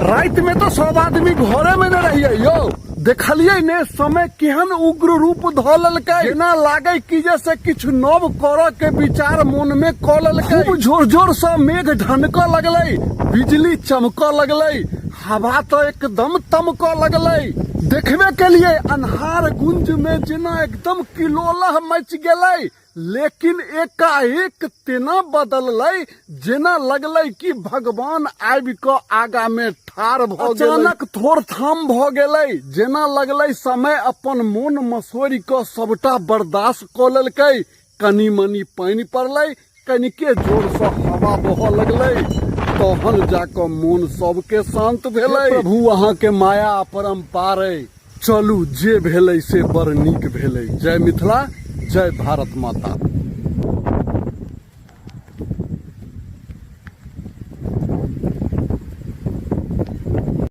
राति में तो सब आदमी घरे में न रहिए यौ। देखलियै ने समय केहन उग्र रूप धऽ लेलकै, जेना लागै कि जैसे किछु नव करऽ के विचार मोन में कऽ लेलकै। खूब जोर जोर से मेघ ढनकऽ लगलै, बिजली चमकऽ लगलै, हवा तो एकदम तमकऽ लगलै। देखबे के लिए अन्हार गुंज में जेना एकदम किलोलह मच गेलै, लेकिन एकाएक तेना बदललै जेना लगलै कि भगवान आबि कऽ आगा में ठाढ़ भऽ गेलै। अचानक थोड़ थाम भऽ गेलै, जेना लगलै समय अपन मोन मसोरि कऽ सबटा बर्दाश्त कऽ लेलकै। कनी मनी पानि पड़लै, कनिके जोरसँ हवा बहऽ लगलै, तहन जा कऽ मोन सबके शान्त भेलै। प्रभु अहाँके माया अपरम्पार अइ। चलू जे भेलै से बड़ नीक भेलै। जय मिथिला, जय भारत माता।